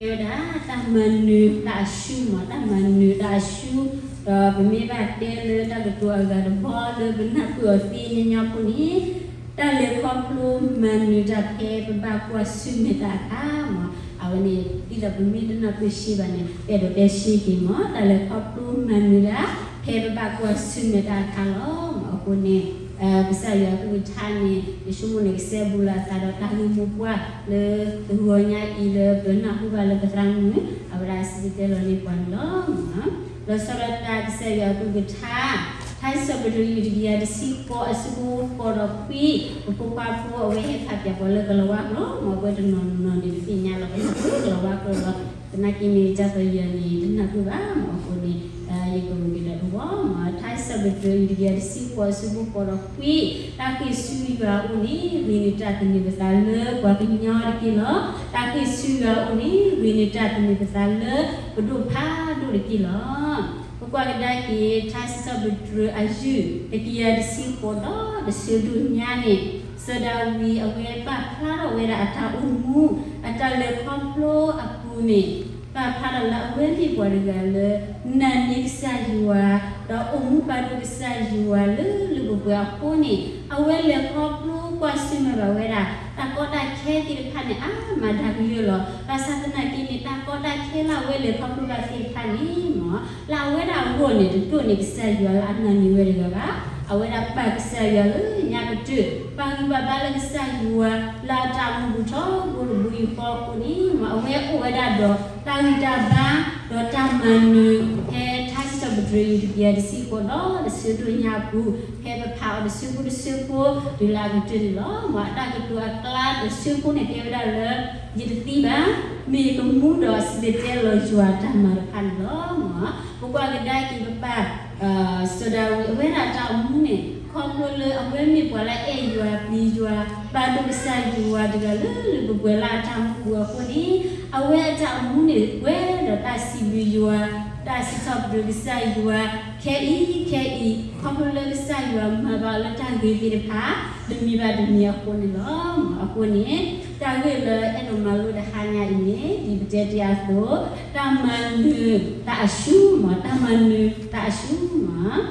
တဲဝဲဒၣ် တၢ်မၤနၢၤတၢ်အရှုမး, တၢ်မၤနၢၤတၢ်အရှု, ဒီးပမ့ၢ်ဘၣ်တဲလၢတၢ်ကတိၤအဂၤတဘီလၢပနၢ်ပၢၢ်အီၤသ့ညီညီဖိန့ၣ်, တၢ်လဲၤခီဖျိမၤနၢၤတၢ်ဖဲပဘၣ်ကွၢ်ဆၢၣ်မဲာ်တၢ်အခါမး, အဝဲန့ၣ် ဒ်သိးပမ့ၢ်တနၢ်ပၢၢ်ရှဲဘၣ်န့ၣ် ပအဲၣ်ဒိးတဲရှဲက့ၤမး, တၢ်လဲၤခီဖျိမၤနၢၤတၢ် ဖဲပဘၣ်ကွၢ်ဆၢၣ်မဲာ်တၢ်အခါလီၤ. အဃိန့ၣ် ကစၢ်ယွၤအကလုၢ်ကထါန့ၣ် ယဆိကမိၣ်န့ၣ် ကစဲဘူးလီၤအသးဒီးတၢ်ဂ့ၢ်မိၢ်ပှၢ်လၢ တဂီၤညါအံၤလၢပနၢ်ဟူဘၣ်လၢပသရၣ်မုၣ် အဝဲဒၣ်စံၣ်တဲၤတဲလီၤန့ၢ်ပှၤန့ၣ်လီၤ. လီၤဆီဒၣ်တၢ်ကစၢ်ယွၤအကလုၢ်ကထါ ထါစံးထီၣ်ပတြၢၤ တကယၤတဆံဃိး အဆၢဖိဃိးဒီးခွံ, ပဖိခွါဖိအဝဲဟဲခးပၠးပှၤလၢကလီၤဝါကျိာ်မး, ပဝဲတနီၤနီၤန့ၣ် ပသ့ၣ်ညါလီၤ ပဟဲလၢကလီၤဝါကျိာ်လီၤ. သနာ်က့န့ၣ် ကၢ်သိးယၤန့ၣ် တနၢ်ပၢၢ်ဘၣ်မး, အဃိန့ၣ် ယကဂ့ၤဒီးတဝီမး, ထါစံးထီၣ်ပတြၢၤ တကယၤတဆံဃိး အဆၢဖိဃိးဒီးခွံ, တၢ်ဃ့ၢ်ဆူယွၤအအိၣ်န့ၣ် ဂ့ၤန့ၢ်တၢ်သန့ၤပသးလၢပှၤကညီတက့ၢ်လီၤ. တၢ်ဃ့ၢ်ဆူယွၤအအိၣ်န့ၣ် ဂ့ၤန့ၢ်တၢ်သန့ၤပသးလၢပဒိၣ်ဖးဒိၣ်တက့ၢ်လီၤ. ပကွၢ်ကဒါက့ၤ ထါစံးထီၣ်ပတြၢၤအယုၢ် တကယၤတဆံဃိးဒီးတဆၢဒိၣ်ညါန့ၣ်, စီၤဒၤဝံးအဝဲပာ်ဖျါထီၣ်ဝဲဒၣ်အတၢ်အိၣ်မူ အတၢ်လဲၤခီဖျိအပူၤန့ၣ်, ပာ်ဖျါထီၣ်လၢအဝဲမ့ၢ်ပှၤတဂၤလၢ နာ်န့ၢ်ကစၢ်ယွၤ, ဒီးအိၣ်မူပာ်ဒိၣ်ကစၢ်ယွၤလၢလၢပှဲၤပှဲၤအဃိန့ၣ်, အဝဲလဲၤခီဖျိကွၢ်ဆၢၣ်မဲာ်ဘၣ်ဝဲဒၣ် တၢ်ကီတၢ်ခဲသ့ၣ်တဖၣ်န့ၣ် အါမးတၢ်ကယၢလီၤ. ဘၣ်ဆၣ်သနာ်က့န့ၣ် တၢ်ကီတၢ်ခဲလၢအဝဲလဲၤခီဖျိဘၣ်သ့ၣ်တဖၣ်န့ၣ်မး လၢအဝဲဒၣ်အဂီၢ်န့ၣ် တဒိၣ်န့ၢ်ကစၢ်ယွၤလၢအနာ်န့ၢ်ဝဲတဂၤဘၣ်. အဝဲဒၣ်ပာ်ကစၢ်ယွၤလၢညါကတၢၢ်, ပာ်ဂံၢ်ပာ်ဘါလၢကစၢ်ယွၤ လၢအတၢ်အိၣ်မူပူၤထီဘိတဘိယူၢ်ဃီအဃိန့ၣ်မး အဝဲအိၣ်ဝဲဒၣ်ဒီးတၢ်ဂံၢ်တၢ်ဘါ ဒီးတၢ်မၤနၢၤ ဖဲထါစံးထီၣ်ပတြၢၤ တကယၤတဆံဃိးဒီးတဆၢဒိၣ်ညါအပူၤ, ဖဲပဖးအီၤတဆၢဖိတဆၢဖိ တုၤလၢအကတၢၢ်န့ၣ်လီၤ. မ့ၢ်အတၢ်ကတိၤအကျါတဆၢဖိန့ၣ် တဲဝဲဒၣ်လၢ ယတသံဘၣ်, မ့ၢ်ယကမူဒီးစံၣ်တဲၤတဲလီၤယွၤအတၢ်မၤတဖၣ်န့ၣ်လီၤ. ပကွၢ်ကဒါက့ၤပပၢ် စီၤဒၤဝံး အဝဲဒၣ်တၢ်အိၣ်မူန့ၣ် ခီဖျိလၢအဝဲမ့ၢ်ပှၤလၢအအဲၣ်ယွၤပျံၤယွၤ ပာ်ဒိၣ်ကစၢ်ယွၤတဂၤလၢလၢပှဲၤပှဲၤလၢအတၢ်အိၣ်မူပူၤအဃိန့ၣ်, အဝဲအတၢ်အိၣ်မူန့ၣ် ပှဲၤဒီးတၢ်စံးဘျုးယွၤ, တၢ်စံးထီၣ်ပတြၢၤကစၢ်ယွၤ ခဲအံၤခဲအံၤ ခီဖျိလၢကစၢ်ယွၤမၤဘၣ်အီၤလၢတၢ်ဂ့ၤသ့ၣ်တဖၣ် တမံၤဘၣ်တမံၤအဃိန့ၣ်လီၤ. အဃိန့ၣ် တၢ်ဂ့ၢ်လၢအဲၣ်ဒိးမၤလိတဟါညါအံၤန့ၣ် ဒ်ပတဲတ့ၢ်အသိး, တၢ်မၤနၢၤတၢ်အရှုံးမး, တၢ်မၤနၢၤတၢ်အရှုံးမး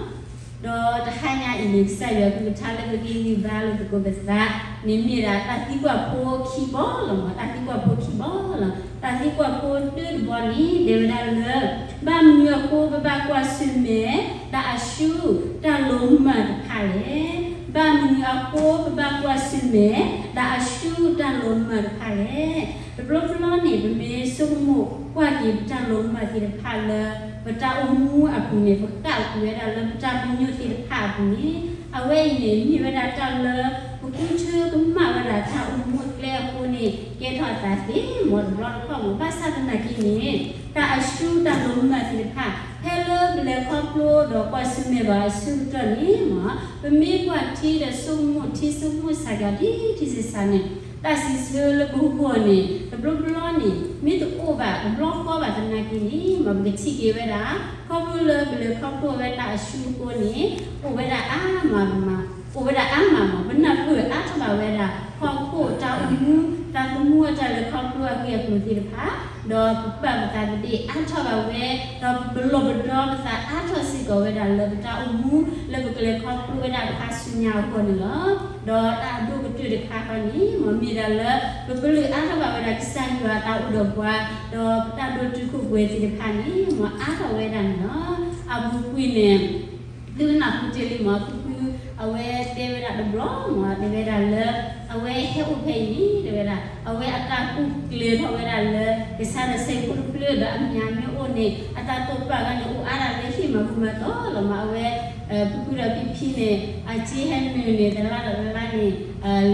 ဒီးတဟါညါအံၤန့ၣ် ကစၢ်ယွၤအကလုၢ်ကထါလၢပကဟ့ၣ်ဂံၢ်ဘါလၢသကိးပသးန့ၣ် မ့ၢ်ဒၣ်တၢ်သံကွၢ်ဖိခံဘီလီၤမး, တၢ်သံကွၢ်ဖိခံဘီလီၤ. တၢ်သံကွၢ်ဖိတၢတဘီန့ၣ် တဲဝဲဒၣ်လၢ ဘၣ်မနုၤအဃိပဘၣ်ကွၢ်ဆၢၣ်မဲာ် တၢ်အရှုံးတၢ်လီၤမၢ်တဖၣ်လဲၣ်. ဘၣ်မနုၤအဃိပဘၣ်ကွၢ်ဆၢၣ်မဲာ် တၢ်အရှုံးတၢ်လီၤမၢ်တဖၣ်လဲၣ်. တဘျီဘျီန့ၣ် ပမ့ၢ်ဆိကမိၣ်ကွၢ်က့ၤပတၢ်လီၤမၢ်သ့ၣ်တဖၣ်လၢ ပတၢ်အိၣ်မူအပူၤန့ၣ် ပဃၣ်ကွံာ်ဝဲဒၣ်လၢပတၢ်ပညိၣ်သ့ၣ်တဖၣ်အပူၤန့ၣ်, အဝဲအံၤန့ၣ် မ့ၢ်ဝဲဒၣ်တၢ်လၢ ပဃုထၢကမၣ်ဝဲဒၣ်တၢ်အိၣ်မူအကျဲအဃိန့ၣ် ကဲထီၣ်အသးသ့မး တဘျီတခီၣ်မး. ဘၣ်ဆၣ်သနာ်က့န့ၣ် တၢ်အရှုံးတၢ်လီၤမၢ်သ့ၣ်တဖၣ် ဖဲလၢပလဲၤခီဖျိဒီးကွၢ်ဆၢၣ်မဲာ်ဘၣ်အဆၢကတီၢ်န့ၣ်မး ပမ့ၢ်ကွၢ်ထံဒီးဆိကမိၣ်ထံဆိကမိၣ်ဆးကၤ ထံထံဆးဆးန့ၣ် တၢ်စံးဆၢလၢပဂီၢ်န့ၣ် တဘျီဘျီန့ၣ် မ့ၢ်တအိၣ်ဘၣ်တဘျီဃီဘၣ်သနာ်က့န့ၣ်မး ပကထံၣ်က့ၤဝဲဒၣ် ခီဖျိလၢပလဲၤခီဖျိဝဲတၢ်အရှုံးအဃိန့ၣ် အိၣ်ဝဲဒၣ်အါမးမး, အိၣ်ဝဲဒၣ်အါမးမး, ပနၢ်ပၢၢ်အါထီၣ်ဘၣ်ဝဲဒၣ် ဟီၣ်ခိၣ်တၢ်အိၣ်မူ တၢ်သမူအတၢ်လဲၤခီဖျိအဂ့ၢ်အကျိၤသ့ၣ်တဖၣ်, ဒီးပဘၣ်ပသးကဒ့ၣ်အါထီၣ်ဘၣ်ဝဲ, ဒီးပလီၢ်ပဒီပသးအါထီၣ်စ့ၢ်ကီးဝဲဒၣ်လၢပတၢ်အိၣ်မူ လၢပကလဲၤခီဖျိဝဲဒၣ်ခါဆူညါအဂီၢ်န့ၣ်လီၤ. ဒီးတၢ်အဒိၣ်ကတၢၢ်တခါဃီန့ၣ် မ့ၢ်မ့ၢ်ဒၣ်လၢ ပကလုၢ်အါထီၣ်ဘၣ်ဝဲဒၣ်ကစၢ်ယွၤတၢ်အိၣ်ဒီးပှၤ, ဒီးပတၢ်ဒိၣ်တုာ်ခိၣ်ပှဲၤသ့ၣ်တဖၣ်န့ၣ် မ့ၢ်အါထီၣ်ဝဲဒၣ်န့ၣ်လီၤ. အပူၤကွံာ်န့ၣ် သုကနၢ်ဟူတ့ၢ်လံမး ဖုဖု အဝဲတဲဝဲဒၣ်တဘျီမး တဲဝဲဒၣ်လၢ အဝဲဟဲအိၣ်ဖဲအံၤန့ၣ် တဲဝဲဒၣ် အဝဲအတၢ်ကူၣ်ကျဲၤထီၣ်ဝဲဒၣ်လၢ ကစၢ်ဒီးဆဲးဖိတဖျၢၣ်ဒီးအမံၤမ့ၢ်အိၣ်န့ၣ် အတၢ်တိာ်ပာ်ဂၤန့ၣ် အိၣ်အါဒၣ်လၢဟံၣ်မၤဘူၣ်မၤတီၢ်လီၤမး အဝဲ ဖုဖုဒီးဖံဖံန့ၣ် အစ့ဟဲနုာ်န့ၣ် တလါဒီးတလါန့ၣ်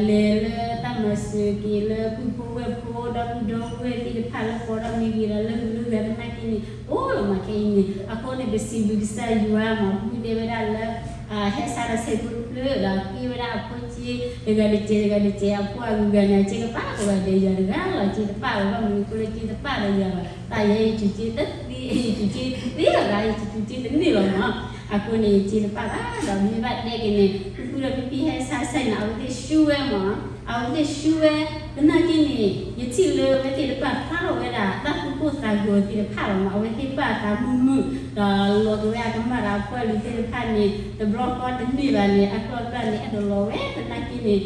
လဲၤလၢတၢ်မၤစၢၤက့ၤလၢ ပုၢ်ဖိဝဲၢ်ဖိ ဒီပုၢ်ဒီဝဲၢ်သ့ၣ်တဖၣ်လၢပှၤဒီးမံၤဂ့ၤဒီးလၢဂုၤလၢဂၤသနာ်က့န့ၣ် အိၣ်လီၤမးခဲအံၤန့ၣ် အဃိန့ၣ် ပစံးဘျုးကစၢ်ယွၤမး ဖုဖုတဲဝဲဒၣ်လၢ ဟဲဆါဒီးဆဲးဖိတဖျၢၣ်ဒီးဃ့ဝဲဒၣ်အဖိစ့ တဂၤတစဲးတဂၤတစဲး အဖိအဂုၤဂၤန့ၣ် အစ့ကပာ်ကဝဲဒီးယၤတဂၤလီၤ စ့တပာ်ဝဲဘၣ်မနုၤအဃိလၢစ့တပာ်ဒီးယၤဘၣ် တၢ်ယဲယစူးစ့တသ့ ယစူးစ့တသ့အဂၤ ယစူးစ့တန့ၢ်ဘၣ်မး အဃိန့ၣ် ယတ့တပာ်ဘၣ် ဒီးမ့ၢ်ဘၣ်တဲက့ၤန့ၣ် ဃုဃုဒီးဖံဖံဟဲဆါဆါအံၤန့ၣ် အဝဲသ့ၣ်ရှူဝဲမး, အဝဲသ့ၣ်ရှူဝဲ, သနာ်က့န့ၣ် ယထံၣ်လၢအဝဲသ့ၣ်တဖၣ်ဖျါထီၣ်ဝဲဒၣ် တၢ်သူၣ်ကိၢ်သးဂီၤသ့ၣ်တဖၣ်လီၤမး, အဝဲသ့ၣ်ပာ်အသးမုာ်မုာ် ဒီးလီၤက့ၤဝဲအကမၢ်ဒီးအပှၤလုာ်သ့ၣ်တဖၣ်န့ၣ် တဘျီဃီတန့ၢ်ဘၣ်န့ၣ် အကျီၢ်ကျၢၢ်န့ၣ် အဲၣ်ဒိးလီၤဝဲ သနာ်က့န့ၣ်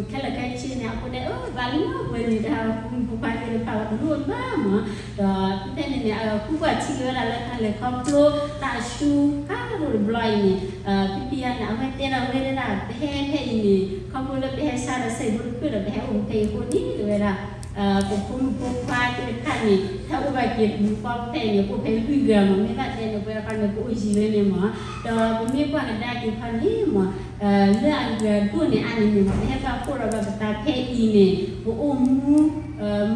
ခဲလၢာ်ခဲဆ့န့ၣ် အဃိန့ၣ် အၢ ဘၣ်လံမး ပှဲၤန့ၣ်တၢ်ဃူဖိခွါသ့ၣ်တဖၣ်ဝဲတလိၣ်လၢၤမး, ဒီးဖဲန့ၣ်န့ၣ် အဃုကွၢ်ထံက့ၤဝဲဒၣ်လၢတၢ်လဲၤခီဖျိ တၢ်အရှူဖးဒိၣ်တဘျီအံၤန့ၣ် ဖံဖံယါန့ၣ် အဝဲတဲဒၣ်ဝဲဒၣ် ပဟဲဖဲအံၤန့ၣ် ခီဖျိလၢပဟဲဆါဒီးစဲဘူးတဖျၢၣ်ဒီး ပဟဲအိၣ်ဖဲအံၤအဃိန့ၣ် တဲဝဲဒၣ် ပဖိမုၣ်ဖိခွါသ့ၣ်တဖၣ်န့ၣ် ဟဲအိၣ်ဘၣ်က့ၤပူၤဃီဖဲအံၤန့ၣ် အိၣ်ဖဲလွံၢ်ဂၤမး, မ့ၢ်ဘၣ်တဲန့ၣ် ပဝဲခီန့ၣ် ပအိၣ်ယံၤဝဲန့ၣ်မး, ဒီးပမ့ၢ်ကွၢ်ကဒါက့ၤခီန့ၣ်မး လၢအဂၤဒိၣ်န့ၢ်အါန့ၢ်န့ၣ်မး ပဟဲပာ်ဖှိၣ်ဒီးဘၣ်ပသးဖဲအံၤန့ၣ် ပအိၣ်မူ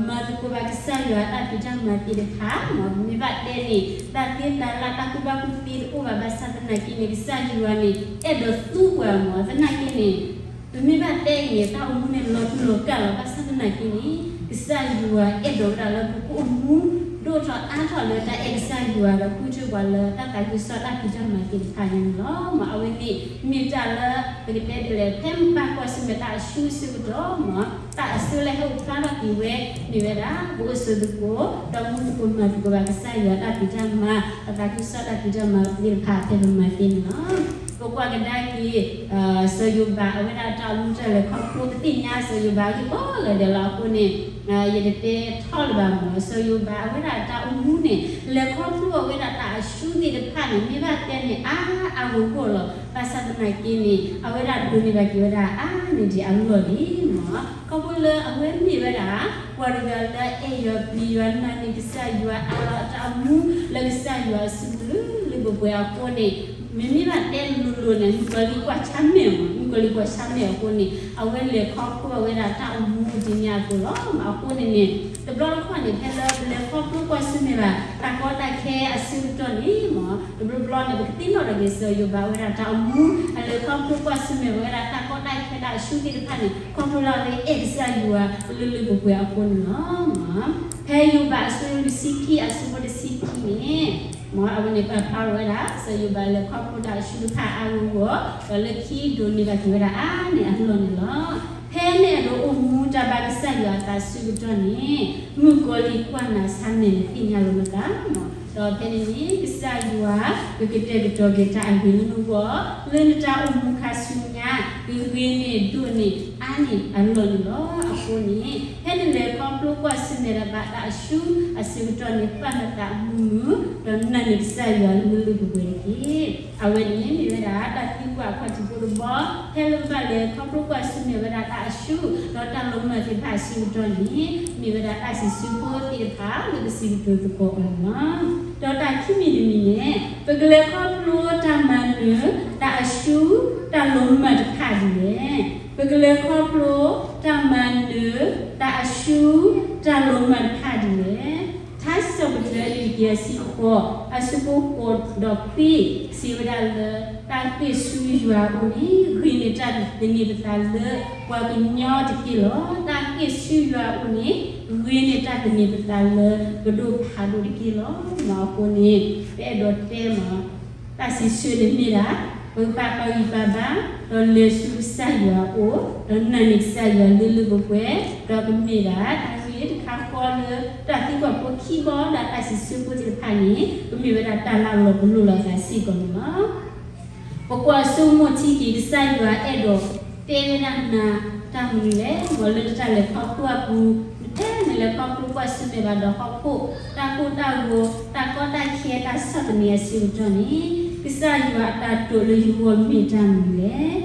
မၤသကိးဘၣ်ကစၢ်ယွၤအတၢ်ဖံးတၢ်မၤသ့ၣ်တဖၣ်မး, ပမ့ၢ်ဘၣ်တဲန့ၣ် တၢ်သ့တၢ်လၢ်တၢ်ကူၣ်ဘၣ်ကူၣ်သ့တအိၣ်ဘၣ် ဘၣ်ဆၣ်သနာ်က့န့ၣ် ကစၢ်ယွၤန့ၣ် အဲၣ်ဒိးသူပှၤမး, သနာ်က့န့ၣ် ပမ့ၢ်ဘၣ်တဲအံၤန့ၣ် တၢ်အိၣ်မူန့ၣ်လီၤတူာ်လီၤကာ်လီၤ, ဘၣ်ဆၣ်သနာ်က့န့ၣ် ကစၢ်ယွၤအဲၣ်ဒိးဝဲဒၣ်လၢပကအိၣ်မူ ဒိၣ်ထီၣ်အါထီၣ်လၢတၢ်အဲၣ်ကစၢ်ယွၤဒီးဃုထၢပှၤလၢတၢ်သးခုကစီၣ်တၢ်ဖံးတၢ်မၤသ့ၣ်တဖၣ်န့ၣ်လီၤ. အဝဲန့ၣ်မ့ၢ်တၢ်လၢ ပကတဲဒ်လဲၣ် ဖဲပဘၣ်ကွၢ်ဆၢၣ်မဲာ်တၢ်အရှူအဆၢကတီၢ်မး တၢ်အဆၢလၢဟဲအိၣ်ဖျါထီၣ်က့ၤဝဲ မ့ၢ်ဝဲဒၣ် ပအိၣ်ဆိးသကိး ဒီးမူသကိးမၤသကိးဘၣ်ကစၢ်ယွၤတၢ်ဖံးတၢ်မၤ အသးခုကစီၣ်တၢ်ဖံးတၢ်မၤသ့ၣ်တဖၣ်ဖဲပမၤသ့န့ၣ်လီၤ. ပကွၢ်ကဒါက့ၤ စီၤယိၤဘး အဝဲဒၣ်တၢ်အိၣ်မူတၢ်လဲၤခီဖျိ ပသ့ၣ်ညါစီၤယိၤဘးအဂ့ၢ်ကိးဂၤဒဲးလီၤ. အဃိန့ၣ် ယတတဲထီၣ်လၢၤဘၣ်မး စီၤယိၤဘးအဝဲဒၣ်တၢ်အိၣ်မူန့ၣ် လဲၤခီဖျိအဝဲဒၣ်တၢ်အရှူသ့ၣ်တဖၣ်န့ၣ် မ့ၢ်ဘၣ်တဲန့ၣ် အါအါဂီၢ်ဂီၢ်လီၤ. ဘၣ်ဆၣ်သနာ်က့န့ၣ် အဝဲဒၣ်ဒိးန့ၢ်ဘၣ်က့ၤဝဲဒၣ်အါန့ၢ်ဒံးအလီၢ်လံမး. ခီဖျိလၢအဝဲမ့ၢ်ဝဲဒၣ် ပှၤတဂၤလၢအဲၣ်ယွၤပျံၤယွၤ နာ်န့ၢ်ကစၢ်ယွၤ အလီၢ်အတၢ်အိၣ်မူလၢကစၢ်ယွၤအစုပူၤလၢလၢပှဲၤပှဲၤအဃိန့ၣ် မ့မ့ၢ်ဘၣ်တဲလိၤလိၤန့ၣ် မုၣ်ကီၤလံၢ်ကွၢ်ဆါမဲာ်မး မုၣ်ကီၤလံၢ်ကွၢ်ဆါမဲာ်အဃိန့ၣ် အဝဲလဲၤခီဖျိဝဲဒၣ်တၢ်အိၣ်မူဒ်န့ၣ်အသိးလီၤ. အဃိန့ၣ်န့ၣ် တဘျီတခီၣ်န့ၣ် ဖဲလၢပလဲၤခီဖျိကွၢ်ဆၢၣ်မဲာ်ဘၣ် တၢ်ကီတၢ်ခဲအဆၢကတီၢ်န့ၣ်မး တဘျီဘျီန့ၣ် ပကသ့ၣ်နီၣ်ထီၣ်က့ၤစီၤယိၤဘးဝဲဒၣ်တၢ်အိၣ်မူ အလဲၤခီဖျိကွၢ်ဆၢၣ်မဲာ်ဝဲဒၣ်တၢ်ကီတၢ်ခဲတၢ်အရှူသ့ၣ်တဖၣ်န့ၣ် ခီဖျိလၢအဝဲအဲၣ်ကစၢ်ယွၤလၢလၢပှဲၤပှဲၤအဃိန့ၣ်လီၤ. ဖဲယိၤဘးအဆၢလွံၢ်ဆံခံ အဆၢဖိတဆံခံန့ၣ် မ်အဝဲန့ၣ်ပာ်ဖျါထီၣ်ဝဲဒၣ် စီၤယိၤဘးလဲၤခီဖျိတၢ်အရှူတဖၣ်အါဂီၢ်ဂီၢ် ဒီးလၢခံဒိးန့ၢ်ဘၣ်က့ၤဝဲဒၣ်အါန့ၢ်အလီၢ်န့ၣ်လီၤ. ဖဲန့ၣ်အဒိးအိၣ်မူတၢ်ဘၣ်ကစၢ်ယွၤအသးဆၢကတီၢ်န့ၣ် မုၣ်ကီၤလံၢ်ကွၢ်နၤဆါမဲာ်န့ၣ်သ့ၣ်ညါလီၤမတၤမး ဒီးဖဲန့ၣ်န့ၣ် ကစၢ်ယွၤကကတဲာ်ကတီၤက့ၤတၢ်အဂ့ၤလၢနဂီၢ် လၢနတၢ်အိၣ်မူခါဆူညါ ကဂ့ၤန့ၢ်ဒိၣ်န့ၢ်အါန့ၢ်အလီၢ်န့ၣ်လီၤ. အဃိန့ၣ် ဖဲနလဲၤခီဖျိကွၢ်ဆၢၣ်မဲာ်ဒီးဘၣ်တၢ်အရှူအဆၢကတီၢ်န့ၣ် ပာ်နသးမုာ်မုာ် ဒီးနာ်န့ၢ်ကစၢ်ယွၤလၢလၢပှဲၤပှဲၤတက့ၢ်. အဝဲန့ၣ်မ့ၢ်ဝဲဒၣ်တၢ်သံကွၢ်အခီၣ်ထံးဖိတဘီ ဖဲလၢပဘၣ်လဲၤခီဖျိကွၢ်ဆၢၣ်မဲာ်ဝဲဒၣ်တၢ်အရှူ ဒီးတၢ်လီၤမၢ်သ့ၣ်တဖၣ်အဆၢကတီၢ်န့ၣ် မ့ၢ်ဝဲဒၣ်တၢ်စံးဆၢဖိသ့ၣ်တဖၣ်လၢပစံးကတိၤသကိးအီၤန့ၣ်လီၤ. ဒီးတၢ်ခံမံၤတမံၤန့ၣ် ပကလဲၤခီဖျိတၢ်မၤနၢၤ တၢ်အရှူ တၢ်လီၤမၢ်တဖၣ်ဒ်လဲၣ်. ပကလဲၤခီဖျိတၢ်မၤနၢၤ တၢ်အရှူ တၢ်လီၤမၢ်တဖၣ်ဒ်လဲၣ်. ထါစံးထီၣ်ပတြၢၤ လံာ်တကယၤတဆံဃိး အဆၢဖိဃိးဒီးခွံ စံးဝဲဒၣ်လၢ တၢ်ဃ့ၢ်ဆူယွၤအအိၣ်န့ၣ် ဂ့ၤန့ၢ်တၢ်သန့ၤပသးလၢပှၤကညီတက့ၢ်လီၤ. တၢ်ဃ့ၢ်ဆူယွၤအအိၣ်န့ၣ် ဂ့ၤန့ၢ်တၢ်သန့ၤပသးလၢပဒိၣ်ဖးဒိၣ်တက့ၢ်လီၤ. မ်အဃိန့ၣ် ပအဲၣ်ဒိးတဲမး တၢ်စံးဆၢန့ၣ်မ့ၢ်ဒၣ် ပကဘၣ်ပာ်ဂံၢ်ပာ်ဘါ ဒီးလဲၤဆူကစၢ်ယွၤအအိၣ် ဒီးနာ်န့ၢ်ကစၢ်ယွၤလၢလၢပှဲၤပှဲၤ ဒီးကမ့ၢ်ဒၣ်တၢ်ဂ့ၢ်တခါဃီလၢ တၢ်သံကွၢ်ဖိခံဘီဒီးတၢ်စံးဆၢဖိသ့ၣ်တဖၣ်န့ၣ် ကမ့ၢ်ဝဲဒၣ်တၢ်လၢအလီၤပလိာ်လိာ်သးစ့ၢ်ကီးန့ၣ်လီၤ. ပကွၢ်ဆိကမိၣ်ထံက့ၤ ကစၢ်ယွၤအဲၣ်ဒိးတဲဝဲဒၣ်နၤတၢ်မနုၤလဲၣ်. မ်လၢနတၢ်လဲၤခီဖျိအပူၤ နတဲနလဲၤခီဖျိကွၢ်ဆၢၣ်မဲာ်ဘၣ်ဒီးဟီၣ်ခိၣ် တၢ်ကိၢ်တၢ်ဂီၤ တၢ်ကီတၢ်ခဲ တၢ်ဆီၣ်သနံးအဆၢကတီၢ်န့ၣ် ကစၢ်ယွၤအတၢ်တိာ်လၢယဂီၢ်မ့ၢ်တၢ်မနုၤလဲၣ်.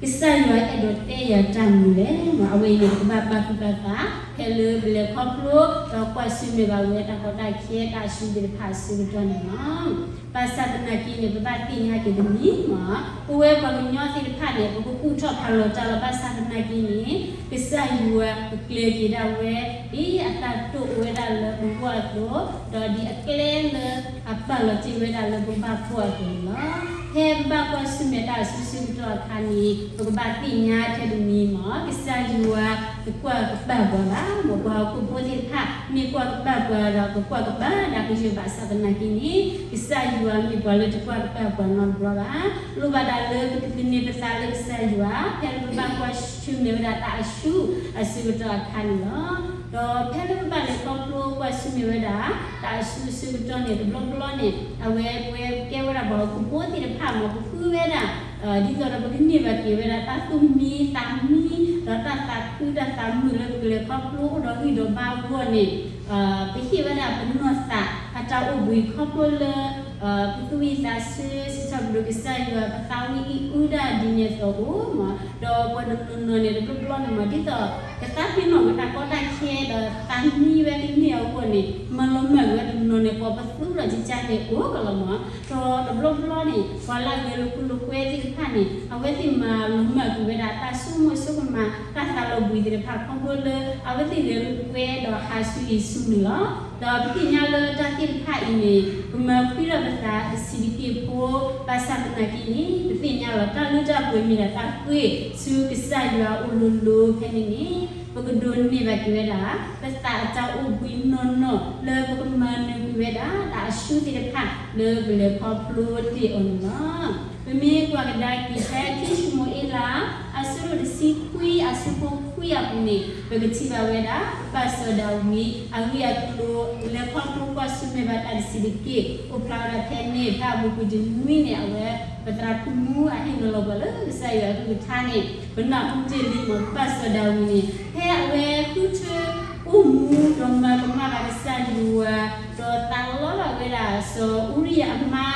ကစၢ်ယွၤအဲၣ်ဒိးတဲယၤတၢ်မနုၤလဲၣ်. မ်အဝဲအံၤန့ၣ် ပကဘၣ်ပာ်သူၣ်ပာ်သး ဖဲလၢပလဲၤခီဖျိ ဒီးကွၢ်ဆၢၣ်မဲာ်ဘၣ်ဝဲတၢ်ကီတၢ်ခဲ တၢ်အရှူသ့ၣ်တဖၣ်အဆၢကတီၢ်န့ၣ်လီၤ. ဘၣ်ဆၣ်သနာ်က့န့ၣ် ပဘၣ်သ့ၣ်ညါက့ၤတမံၤမး ပဝဲပှၤကညီသ့ၣ်တဖၣ်န့ၣ် ပကကူၣ်ထီၣ်ဖးလီၤတၢ်လီၤ. ဘၣ်ဆၣ်သနာ်က့န့ၣ် ကစၢ်ယွၤကကျဲၤက့ၤဒၣ်ဝဲ ဒ်အတၢ်တိာ်ဝဲဒၣ်လၢပဂီၢ်အသိး ဒီးဒ်အကျဲလၢအပာ်လီၤတ့ၢ်ဝဲဒၣ်လၢပဘၣ်ဖှီၣ်အသိးန့ၣ်လီၤ. ဖဲပဘၣ်ကွၢ်ဆၢၣ်မဲာ်တၢ်အဆၢဆၢကတီၢ်အခါန့ၣ် ပကဘၣ်သ့ၣ်ညါထဲတမံၤမး ကစၢ်ယွၤ ကွၢ်ကပာ်ပှၤဘၣ်, မ်ပှၤဟီၣ်ခိၣ်ဖိသ့ၣ်တဖၣ် မ့ၢ်ကွၢ်ကပာ်ပှၤဒီး ကကွၢ်ကပာ်ဒၣ်ကယဲၢ်ဘၣ်ဆၣ်သနာ်က့န့ၣ် ကစၢ်ယွၤမ့ၢ်ပှၤလၢတကွၢ်ကပာ်ပှၤနီတဘျီဘၣ်. လိၣ်ဘၣ်ဒၣ်လၢပကသန့ၤပသးလၢကစၢ်ယွၤ ဖဲလၢပဘၣ်ကွၢ်ဆၢၣ်မဲာ်ဝဲဒၣ်တၢ်အဆူၣ်အဆၢကတီၢ်အခါန့ၣ်လီၤ. ဒီးဖဲလၢပဘၣ်လဲၤခီဖျိကွၢ်ဆၢၣ်မဲာ်ဝဲဒၣ် တၢ်အဆူၣ်အဆၢကတီၢ်န့ၣ် တဘျီဘျီန့ၣ် အဝဲပဝဲကဲဝဲဒၣ်ပှၤဟီၣ်ခိၣ်ဖိသ့ၣ်တဖၣ်မ့ၢ် ပဃုဝဲဒၣ် ဒ်သိးဒီးပကန့ၢ်ဘၣ်က့ၤဝဲဒၣ်တၢ်သူၣ်မံသးမံ ဒီးတၢ်သးခုတၢ်သးမုာ်လၢပကလဲၤခီဖျိအိၣ်ဒီးဂံၢ်ဒီးဘါအဂီၢ်န့ၣ် ပဟ့ၣ်ဝဲဒၣ်ပနီၢ်သးအတၢ်အိၣ်ဘှံးခီဖျိလၢ ပသူၣ်ဝံၣ်သးဆၢ စံးထီၣ်ပတြၢၤကစၢ်ယွၤ ပသးဝံၣ်အံၣ်အုဒၣ်ဒ်န့ၣ်အသိးအိၣ်မး, ဒီးပှၤတနီၤနီၤန့ၣ် တဘျီဘျီန့ၣ်မး ဒ်သိး ကသးပ့ၤနီၣ်ဝဲတၢ်ကီတၢ်ခဲဒီးသးမံဝဲကန့ၢ်အဂီၢ်န့ၣ် မၤလီၤမၢ်က့ၤဝဲတနီၤန့ၣ် ပိာ်ပသူဒီးကကါန့ၣ်အိၣ်ကလီၤမး, ဒီးတဘျီဘျီန့ၣ် ပှၤလၢအဂဲၤလိာ်ကွဲလိာ်ကွဲသ့ၣ်တဖၣ်န့ၣ် အဝဲသ့ၣ်မၤလီၤမၢ်ကွံာ်ဝဲဒၣ်တၢ်ဆိကမိၣ်ဆိကမး တၢ်သးလီၤဘှံးသ့ၣ်တဖၣ်ခီဖျိလၢ အဝဲသ့ၣ်ဂဲၤလိာ်ကွဲဒီးဟးဆူအံၤဆူနုာ်လီၤ. ဒီးပသ့ၣ်ညါလၢတၢ်သ့ၣ်တဖၣ်အံၤန့ၣ် ကမၤဖှံထီၣ်ပသးကဆံးက့ၤဖိ ဘၣ်ဆၣ်သနာ်က့န့ၣ် ပသ့ၣ်ညါလီၤတၢ်လၢတၢ်ပှဲၤမ့ၢ်ဒၣ်တၢ်ဃ့ၢ်ဆူကစၢ်ယွၤအအိၣ်လိၤလိၤဖဲန့ၣ်န့ၣ် ပကဒိးန့ၢ်ဘၣ်က့ၤဝဲဒၣ် ပသးအတၢ်အိၣ်ဘှံးနီၢ်နီၢ်လၢပကမၤနၢၤကွံာ်ဝဲဒၣ် တၢ်အဆူၣ်သ့ၣ်တဖၣ်လၢပလဲၤခီဖျိတ့ၢ်အီၤန့ၣ်လီၤ. ပမ့ၢ်ကွၢ်ကဒါက့ၤဖဲခံၡမူၤအ့လး အဆၢဒိၣ်တဆံခွံ အဆၢဖိခွံအပူၤန့ၣ် ပကထံၣ်ဘၣ်ဝဲဒၣ် ပၢ်စီၤဒၤဝံး အဂ့ၢ်အကျိၤ လဲၤခီဖျိကွၢ်ဆၢၣ်မဲာ်ဘၣ်တၢ်တဆံးတက့ၢ် အိၣ်ဖျါဝဲဒၣ်ဖဲန့ၣ် ဖဲအပူၤကွံာ်တနွံန့ၣ် အဝဲ ပသရၣ်ခူမူအဟ့ၣ်နီၤလီၤပှၤလၢကစၢ်ယွၤအကလုၢ်ကထါန့ၣ် ပနၢ်ဟူတ့ၢ်လံမး ပၢ်စီၤဒၤဝံးန့ၣ် ဖဲအဝဲဃုထၢအိၣ်မူဒီးမၤကမၣ်ဘၣ်ကစၢ်ယွၤ ဒီးသးလီဘၣ်ဝဲဒၣ်စီၤအူရံယၤအမါ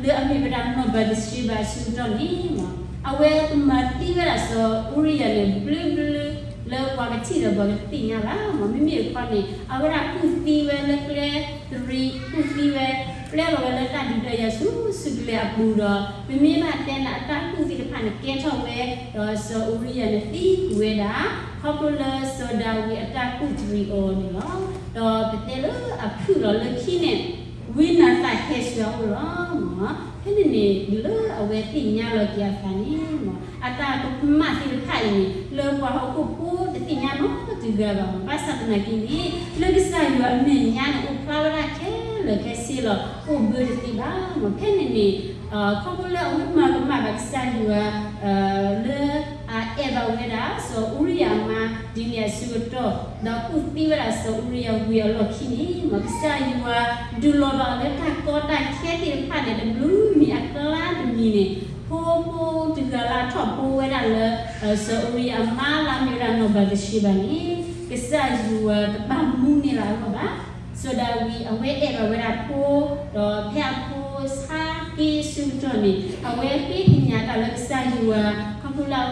လၢအမ့ၢ်ဝဲဒၣ်နီၢ်ဘၤသရှ့ဘၤအဆၢကတီၢ်န့ၣ် အဝဲကမၤသံဝဲဒၣ်စီၤအူရံယၤန့ၣ် ဘျၢဘျၢ လၢပှၤကထံၣ်ဒီးပှၤကသ့ၣ်ညါဘၣ်မး မ့မ့ၢ်အခီန့ၣ် အဝဲဒၣ်ကူၣ်သံဝဲလၢကျဲသရံး ကူၣ်သံဝဲ ပျဲလီၤဝဲလၢတၢ်ဒုးတၢ်ယၤဆူဆူၣ်ကလဲာ်အပူၤဒီး ပမ့ၢ်ဘၣ်တဲန့ၣ် အတၢ်ကူၣ်သ့ၣ်တဖၣ်န့ၣ် ကဲထီၣ်ဝဲ ဒီးစီၤအူရံယၤန့ၣ်သံကွံာ်ဝဲဒၣ် ခီဖျိလၢစီၤဒၤဝံးအတၢ်ကူၣ်တရံးအီၤန့ၣ်လီၤ. ဒီးပတဲလၢအဖုၣ်လီၤလၢခံန့ၣ် ဝံနၤသၣ်ဟဲဆှၢအအိၣ်လီၤ. ဖဲန့ၣ်န့ၣ် တုၤလၢအဝဲသ့ၣ်ညါလီၤက့ၤအသးန့ၣ် အတၢ်ကမၣ်သ့ၣ်တဖၣ်အံၤန့ၣ် လၢပှၤဟီၣ်ခိၣ်ဖိတသ့ၣ်ညါနီတဂၤဘၣ်မး ဘၣ်ဆၣ်သနာ်က့န့ၣ် လၢကစၢ်ယွၤအမဲာ်ညါန့ၣ် အိၣ်ဖျါဝဲဒၣ်ခဲလၢာ်ခဲဆ့လီၤ အိၣ်ဘၢတသ့ဘၣ်မး ဖဲန့ၣ်န့ၣ် ခီဖျိလၢအဝဲမၤကမၣ်ဘၣ်ကစၢ်ယွၤ လၢအအဲၣ်ဘၣ်ဝဲဒၣ်စီၤအူရံယၤအမါ ဒ်န့ၣ်အဆၢကတီၢ် ဒီးကူၣ်သံဝဲဒၣ်စီၤအူရံယၤဝံၤအလီၢ်ခံန့ၣ် မ်ကစၢ်ယွၤဒုးလီၤဘၣ်အီၤလၢတၢ်ကီတၢ်ခဲသ့ၣ်တဖၣ်န့ၣ် တဘျုးမံၤအကျါတမံၤန့ၣ် ဖိဖိတဂၤလၢအထီၣ်ဖိဝဲဒၣ်လၢ စီၤအူရံယၤအမါလၢအမ့ၢ်ဝဲဒၣ်နီၢ်ဘၤသရှ့ဘၤန့ၣ် ကစၢ်ယွၤတဘၣ်မူန့ၢ်လၢအဂီၢ်ဘၣ်. စီၤဒၤဝံးအဝဲအဲၣ်ဘၣ်ဝဲဒၣ်ဖိ ဒီးဖဲအဖိဆါက့ၤအဆၢကတီၢ်န့ၣ် အဝဲဃ့ကညးတၢ်လၢကစၢ်ယွၤ ခီဖျိလၢအဝဲ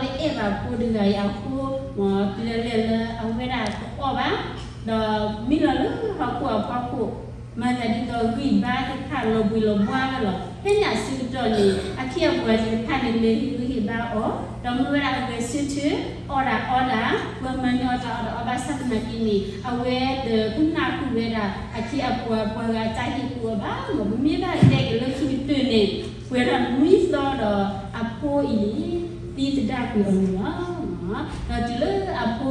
အဲၣ်ဘၣ်ဖိတဂၤအံၤအဃိ မ်ပလဲၤလဲၤလၢအဝဲဒၣ်ကအီၣ်ဘၣ် ဒီးမံလီၤလၢဟီၣ်ခိၣ်အဖီခိၣ် မၤသးဒ်သိးဂံၢ်ဘါသ့ၣ်တဖၣ်လီၤဘှံးလီၤဘှါဝဲလီၤ. ဖဲန့ၣ်အဆၢကတီၢ်န့ၣ် အခ့အပှၤသ့ၣ်တဖၣ်န့ၣ် လဲၤဟ့ၣ်ဂံၢ်ဟ့ၣ်ဘါအီၤ ဒီးမ့ၢ်ဝဲဒၣ်အဂဲၤဆၢထၢၣ် အီၣ်တၢ်အီတၢ် ပှၤမၤန့ၢ်အီၤတၢ်အီၣ်တၢ်အီဘၣ်ဆၣ်သနာ်က့န့ၣ် အဝဲတကနၣ်ဃုာ်ဝဲဒၣ် အခ့အပှၤပှၤဂၤအတၢ်ဟ့ၣ်ကူၣ်အီၤဘၣ်မး ပမ့ၢ်ဘၣ်တဲက့ၤလၢခံကတၢၢ်န့ၣ် ပှဲၤထီၣ်နွံသီဒီးအဖိအံၤန့ၣ် သံသဒၣ်ကွံာ်အီၤန့ၣ်လီၤ. ဒီးတုၤလၢအဖိသံသဒၣ်ကွံာ်အဆၢကတီၢ်န့ၣ် ပ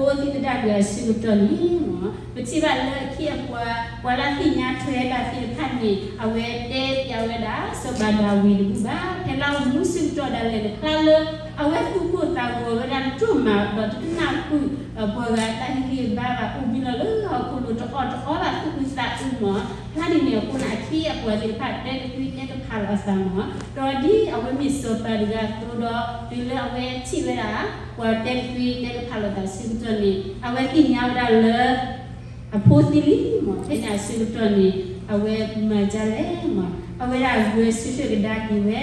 ထံၣ်ဘၣ်လၢအခ့အပှၤ ပှၤလၢအသ့ၣ်ညါထွဲဘၣ်သ့ၣ်တဖၣ်န့ၣ် အဝဲတဲပျးဝဲဒၣ်စီၤပၤဒၤဝံးတဘူၣ်ဘၣ် ဖဲလၢအအိၣ်မူဆၢကတီၢ်ဒၣ်လဲာ်န့ၣ် ဖျါလၢအဝဲသူၣ်ကိၢ်သးဂီၤဝဲဒၣ်တတိၢ်မး ဒီးတကနၣ်ဃုာ်ပှၤဂၤတၢ်ဟ့ၣ်ဂံၢ်ဟ့ၣ်ဘါဘၣ် အိၣ်မံလီၤလၢဟီၣ်ခိၣ်လိၤတအီၣ်တအီဘၣ်သူၣ်အုးသးအုးမး ဖျါဒ်န့ၣ်အဃိန့ၣ် အခ့အပှၤသ့ၣ်တဖၣ်တဲတသွံတဲတဖးလီၤအသးမး ဒီးဒ်အဝဲမ့ၢ်စီၤပၤတဂၤအသိးဒီး တုၤလၢအဝဲထံၣ်ဝဲဒၣ် ပှၤတဲတသွံတဲတဖးလိာ်သးဆၢကတီၢ်န့ၣ် အဝဲသ့ၣ်ညါဝဲဒၣ်လၢ အဖိသံလံမး ဖဲန့ၣ်အဆၢကတီၢ်န့ၣ် အဝဲမၤဒ်လဲၣ်မး အဝဲဒၣ်ဂဲၤဆၢထၢၣ်ကဒါက့ၤဝဲ ဒီးအ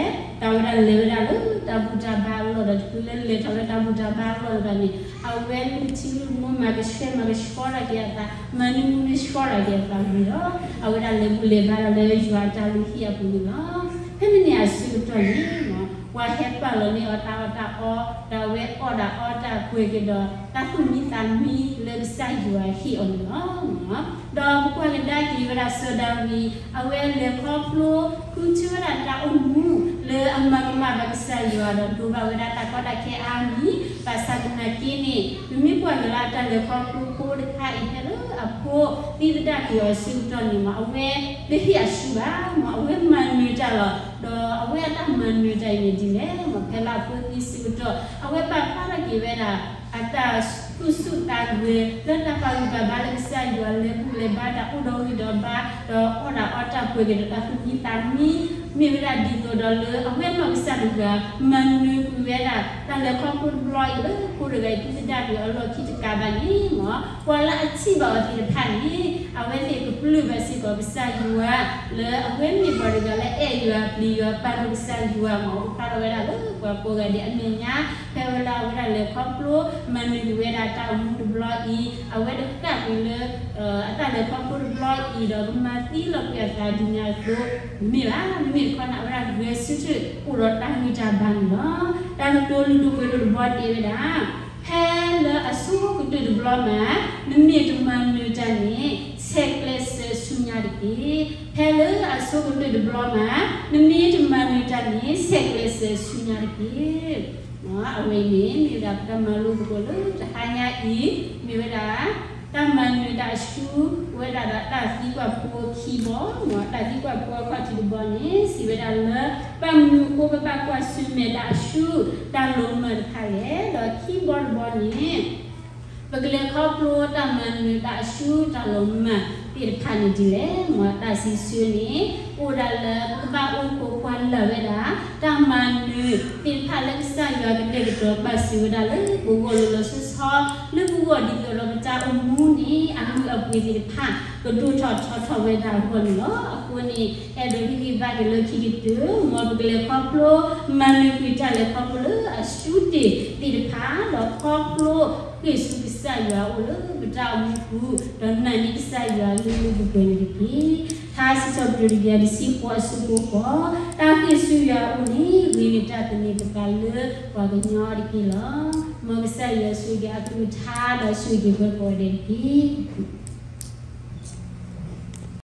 ဝဲဒၣ်လဲၤဝဲဒၣ်လၢတၢ်ဘူၣ်တၢ်ဘါအလီၢ်ဒီး တုၤလၢလဲၤထီၣ်လၢတၢ်ဘူၣ်တၢ်ဘါအလီၢ်န့ၣ် အဝဲလူၢ်ထံလူၢ်နိ မၤကဆှဲမၤကဆှီထီၣ်က့ၤအသး မၤနၢမူနၢဆှီထီၣ်က့ၤအသးဝံၤဒီး အဝဲဒၣ်လဲၤဘူၣ်လဲၤဘါဒီးလၢယွၤအတၢ်လုၢ်ဟံၣ်အပူၤန့ၣ်လီၤ. ဖဲန့ၣ်န့ၣ်အဆၢကတီၢ်န့ၣ် ပှၤဟဲပာ်လီၤန့ၢ်အီၤတၢ်အီၣ်တၢ်အီ ဒီးအဝဲအီၣ်တၢ်အီတၢ်ပှဲၤက့ၤဒီး တၢ်သူၣ်မံသးမံလၢကစၢ်ယွၤဟ့ၣ်အီၤန့ၣ်လီၤ. ဒီးပကွၢ်ကဒါက့ၤဝဲဒၣ်စီၤဒၤဝံး အဝဲလဲၤခီဖျိ ဃုထၢဝဲဒၣ်တၢ်အိၣ်မူ လၢအမၤကမၣ်ဘၣ်ကစၢ်ယွၤဒီးဒိးဘၣ်ဝဲဒၣ်တၢ်ကီတၢ်ခဲအါမံၤ, ဘၣ်ဆၣ်သနာ်က့န့ၣ် ပမ့ၢ်ကွၢ်က့ၤလၢအတၢ်လဲၤခီဖျိဖိတခါအံၤ ဖဲလၢအဖိသံသဒၣ်ကွံာ်အီၤအဆၢကတီၢ်န့ၣ်မး အဝဲတဟ့ၣ်အဆူၣ်ဘၣ်မး, အဝဲမၤနၢၤတၢ်လီၤ. ဒီးအဝဲအတၢ်မၤနၢၤတၢ်အံၤန့ၣ်ဒ်လဲၣ်မး, ဖဲလၢအဖိသံဆၢကတီၢ် အဝဲပာ်ဖျါထီၣ်က့ၤဝဲဒၣ် အတၢ်သူၣ်ဆူၣ်သးဂဲၤ လၢတၢ်ပာ်ဂံၢ်ပာ်ဘါလၢကစၢ်ယွၤ လဲၤဘူၣ်လဲၤဘါ တၢ်အိၣ်ဒီးဂံၢ်ဒီးဘါ ဒီးအီၣ်တၢ်အီတၢ်ပှဲၤက့ၤဒီးတၢ်သူၣ်မံသးမံ, မ့ၢ်ဝဲဒၣ်ဒ်သိးဒီးလၢအဝဲနီၢ်ကစၢ်တဂၤ မၤနၢၤကွံာ်ဝဲဒၣ် တၢ်လဲၤခီဖျိတဘျီအံၤလၢဖိတဂၤအံၤ သံသဒၣ်ကွံာ်အီၤလီၢ်ခံတကးဘၣ်န့ၣ်မး, ပှၤလၢအထံၣ်ဘၣ်အီၤသ့ၣ်တဖၣ်န့ၣ် အဝဲသ့ၣ်ကပျၢ်ဘၣ်စ့ၢ်ကီးကစၢ်ယွၤ လၢအဝဲမ့ၢ်ပှၤတဂၤလၢအဲၣ်ယွၤပျံၤယွၤ ပာ်ဒိၣ်ကစၢ်ယွၤမး, အိၣ်ဖျါထီၣ်ဝဲဒၣ်လၢပှၤကိးဂၤဒဲးအမဲာ်ညါ ဖဲဝဲလၢအဝဲဒၣ်လဲၤခီဖျိ မၤနၢၤကွံာ်ဝဲဒၣ်တၢ်အိၣ်မူတဘျီအံၤ, အဝဲတဃၣ်ကွံာ်လၢ အတၢ်လဲၤခီဖျိတဘျီအံၤဒီး ကမၤသံလီၤကွံာ်အသးဒ်န့ၣ်အသိး တမ့ၢ်ဘၣ်. မ့မ့ၢ်တခီန့ၣ် အဝဲဒၣ်ဂဲၤဆၢထၢၣ်အိၣ်ဒီးတၢ်ဂံၢ်တၢ်ဘါန့ၣ်လီၤ. တၢ်ကတိၤလုၢ်ဒိၣ်ပှ့ၤဒိၣ်တဘျီတဲဝဲဒၣ် ဖဲလၢအဆိကတၢၢ်တဘျီမး နမ့ၢ်တမၤနၢၤတၢ်န့ၣ် ဆဲးကျိးစၢၤဆူညါတက့ၢ်. ဖဲလၢအဆိကတၢၢ်တဘျီမး နမ့ၢ်တမၤနၢၤတၢ်န့ၣ် ဆဲးကျိးစၢၤဆူညါတက့ၢ်. အဝဲအံၤန့ၣ် မ့ၢ်ဝဲဒၣ်ပတၢ်မၤလိသကိးလၢတဟါညါအံၤ မ့ၢ်ဝဲဒၣ် တၢ်မၤနၢၤတၢ်အဆူ အိၣ်ဝဲဒၣ်ဒီးတၢ်သံကွၢ်ဖိခံဘီ, တၢ်သံကွၢ်ဖိအခီၣ်ထံးတဘီန့ၣ် စံးဝဲဒၣ်လၢ ဘၣ်မနုၤအဃိပဘၣ်ကွၢ်ဆၢၣ်မဲာ်တၢ်အဆူ တၢ်လီၤမၢ်တဖၣ်လဲၣ်. ဒီးခံဘီတဘီန့ၣ် ပကလဲၤခီဖျိတၢ်မၤနၢၤတၢ်အဆူတၢ်လီၤမၢ်သ့ၣ်တဖၣ်န့ၣ်ဒ်လဲၣ်. မ်တၢ်စံးဆၢန့ၣ် အိၣ်ဒၣ်လၢပကဘၣ်အိၣ်ခိးကွၢ်လၢ်ဝဲဒၣ် တၢ်မၤနၢၤသ့ၣ်တဖၣ်လၢကစၢ်ယွၤကတဲာ်ကတီၤပာ်စၢၤဝဲဒၣ်လၢပဂီၢ်လီၤလီၤဆီဆီ လၢပဂီၢ်ဒ်သိးဒီးပတၢ်အိၣ်မူန့ၣ် အမုာ်အပှ့ၤသ့ၣ်တဖၣ် ကဒိၣ်ထီၣ်ထီထီၣ်ဝဲဒၣ်အဂီၢ်န့ၣ်လီၤ. အဃိန့ၣ် အဲၣ်ဒိးဟ့ၣ်ဂံၢ်ဘါက့ၤလၢခံကတၢၢ် မ်ပကလဲၤခီဖျိ မၤနၢၤကွံာ်တၢ်လဲၤခီဖျိလၢအဆူတ့ၢ်သ့ၣ်တဖၣ် ဒီးခီဖျိဃ့ၢ်ဆူကစၢ်ယွၤအအိၣ်လၢပတၢ်အိၣ်မူပူၤ ဒီးနာ်န့ၢ်ကစၢ်ယွၤလၢလၢပှဲၤပှဲၤန့ၣ်တက့ၢ်. ထါစံးထီၣ်ပတြၢၤတကယၤတဆံဃိးအဆၢဖိဃိး, တၢ်ဃ့ၢ်ဆူယွၤအအိၣ်န့ၣ် ဂ့ၤန့ၢ်တၢ်သန့ၤပသးလၢပှၤကညီတက့ၢ်လီၤ. မ်ကစၢ်ယွၤဆိၣ်ဂ့ၤအကလုၢ်ကထါ ဒီးဆိၣ်ဂ့ၤပှၤကိးဂၤဒဲးတက့ၢ်.